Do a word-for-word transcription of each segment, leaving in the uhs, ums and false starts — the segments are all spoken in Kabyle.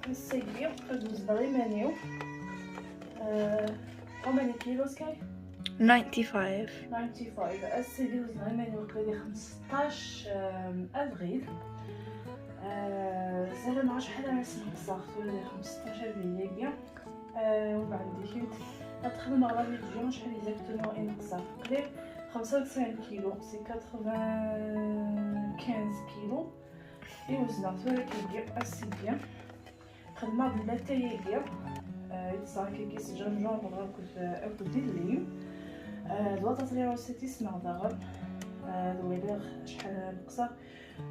Ass-agi ad wezneɣ iman-iw. Uh, how many kilos kay? ninety-five. ninety-five. Ass-agi wezneɣ iman-iw qbali xmesṭac, um, avril. Uh, ssarameɣ acḥal ara sneqseɣ tura di xmesṭac avril-agi. Uh, وبعد كنت غتخدم على فيديو شحال exactement ينقصها في القليل. خمسة وتسعين كيلو، c'est quatre-vingt-quinze كيلو. ايوا زدنا ثورة كيجي اسيديا. خدمة بلاتاياكي. يتصاكي كيس جنجومبر اكل اكل ديال الليم. دوا تطري روسيتي سنا داغن. دويلي شحال نقصه.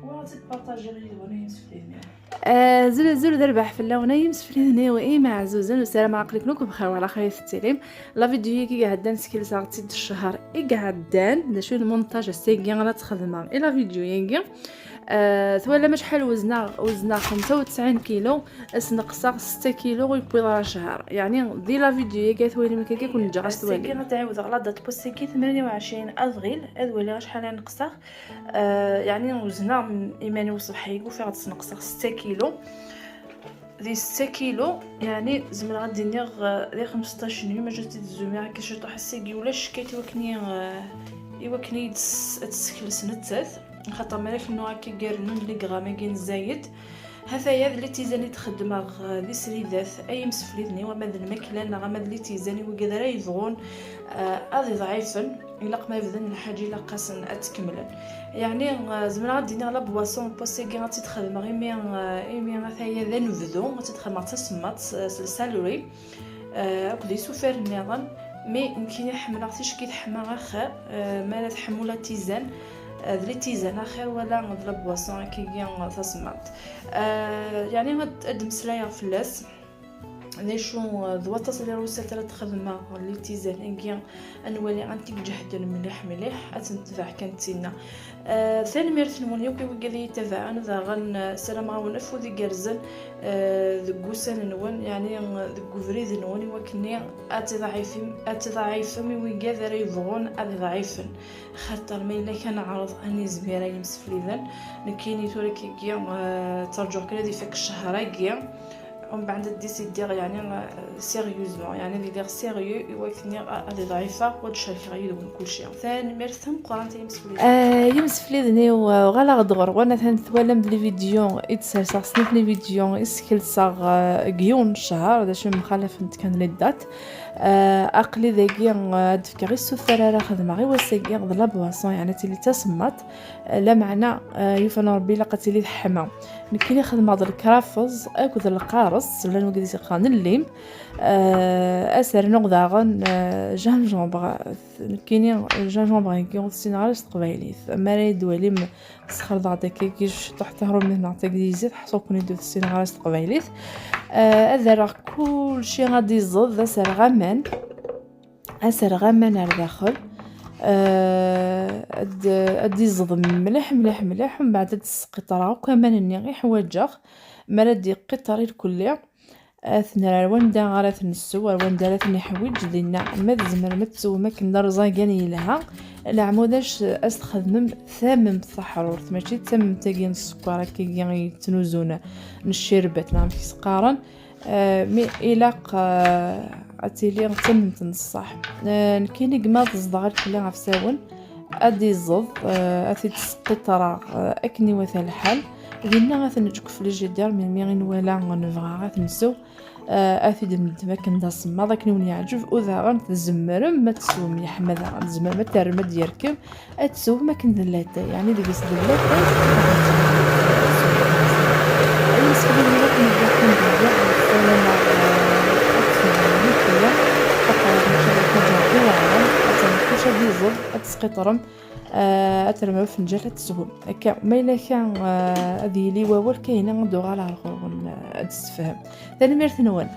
وغادي تبارطاجي غير وانا يمسفليني. Azul azul d rrbeḥ fell-awen ay imsefliden-iw imeɛzuzen, usaram aql-iken akk bxir wala xir tettilim. La vidéo-yagi iɛeddan skelseɣ-tt-id ccher i iɛeddan, d acu n montage ass-agi ara tt-xedmeɣ i la vidéo-yagi. Twalam acḥal wezneɣ? Wezneɣ xemsa u tesɛin kilo, ad s-neqseɣ setta kilo ur yewwiḍ ara ccher. Yeɛni di la vidéo-yagi ad twalim akka kun ǧǧeɣ ad s-twalim. Ass-agi ad ɛiwdeɣ la date n wass-agi, tmanya u ɛecrin avril, ad waliɣ acḥal ara neqseɣ. Yeɛni wezneɣ iman-iw ṣṣbeḥ-agi, ufiɣ-d sneqseɣ setta kilo. Di setta kilo, yeɛni zemreɣ ad d-iniɣ di xemseṭṭac n yum, acu tt-id-zumiɣ akka ciṭuḥ ass-agi, ulac ccek i wakken i wakken ad tsekles nettat, xaṭer mi ara kennuɣ akka gar n les grammes-agi n zzayed. Hataya d les tisanes i d-xeddmeɣ di sridat, ay imsefliden-iw, ama d lmakla neɣ ama d les tisanes i wigad ara yebɣun ad iḍɛifen. Ilaq ma bdan lḥaǧa ilaq-asen ad tt-kemmlen. Yeɛni zemreɣ ad d-iniɣ la boisson n wass-agi ad tt-id-xedmeɣ imi imi ataya d anebdu, ad tt-id-xedmeɣ d tasemmaḍt s le céleri akked isufar nniḍen. Mi nekkini ḥemmleɣ ticki teḥma axir, mi ara tḥemmu la tisane, d les tisanes axir wala d la boisson akkagi tasemmaḍt. Yeɛni ad d-mmeslayeɣ fell-as. D acu d waṭas les recettes ara d-xedmeɣ les tisanes-agi, ad nwali anti iǧehden mliḥ mliḥ, ad tent-tbeɛ kan d tinna. Tanemmirt-nwen yakk i wigad i yi-ttabaɛen daɣen, ssarameɣ-awen afud igerrzen deg wussan-nwen, yeɛni deg ubrid-nwen, i wakken ad tiḍɛifem ad tiḍɛifem i wigad ara yebɣun ad iḍɛifen. Xaṭer ma yella kan neɛreḍ ad nizmir ay imsefliden. Nekkini tura kigi ttarǧuɣ kan ad ifak ccher-agi. Umbeɛd ad décidiɣ yeɛni sérieusement, yeɛni ad iliɣ sérieux i wakken ad ḍɛifeɣ u ad cerkeɣ yid-wen kulci. Tanemmirt tameqqrant ay imsefliden. Imsefliden-iw uɣaleɣ-d ɣur-wen, atan twalam-d les vidéos i d-serseɣ, snat les vidéos i skelseɣ deg yiwen n ccher, d acu mxalafent kan les dates. Aql-i dagi ad d-fkeɣ isufer ara xedmeɣ i wass-agi d la boisson, yeɛni ad tili d tasemmaḍt. Lameɛna yufan Rebbi ilaq ad tili teḥma. Nekkini xedmeɣ-d lkrafeẓ akked lqares, llan wigad i s-yeqqaren llim. Ad s-rnuɣ daɣen gingembre. Nekkini gingembre-agi ur t-ssineɣ ara s teqbaylit. Mi ara yi-d-twalim sxerḍeɣ-d akkagi ciṭuḥ tahrumit neɣ taglizit, ḥṣu-ken-id ur t-ssineɣ ara s teqbaylit. Ad rreɣ kulci ad d-iẓẓed, ad s-rreɣ aman. Ad s-rreɣ aman ar daxel. Ad d-iẓẓed mliḥ mliḥ mliḥ, mbeɛd ad d-sqiṭreɣ akk aman-nni i ḥwaǧeɣ. Mi ara d-iqiṭer irkelli, ad t-nerr ar wanda ara t-nessew, ar wanda ara t-niḥwiǧ dinna. Ma tzemrem ad teswem akken d arẓagan yelha, leɛmudac ad s-txedmem tamemt taḥrurt, mačči d tamemt-agi n sskeṛ akkagi i yettnuzun n ccirbat neɣ amek i s-qqaren. Mi ilaq ad tili d tamemt n ṣṣeḥ. Nekkini gma ad ẓḍeɣ irkelli ɣef sawen, ad d-iẓẓed, ad t-id-sqiṭreɣ akken iwata lḥal. Dinna ad t-neǧǧ deg uflijidir, melmi i nwala nebɣa ad t-nsew, ad t-id-neddem akken d asemmaḍ akken i wen-yeɛǧeb, u daɣen tzemrem ad teswem, yeḥma daɣen, tzemrem ad terrem ad d-yerkem, ad teswem akken d latay, yeɛni deg-s d latay. Ay imsefliden, akken i d-yeqqim deg-i, ssarameɣ ad teswem kra, xaṭer mačči d lḥaǧa iweɛren, ad terrem kullec ad d-iẓẓed, ad tesqiṭrem, ad terrem afenǧal ad teswem. Akka, ma yella akka ad yili wawal, kahina ad d-uɣaleɣ ɣur-wen ad d-ssefhem. Tanemmirt-nwen.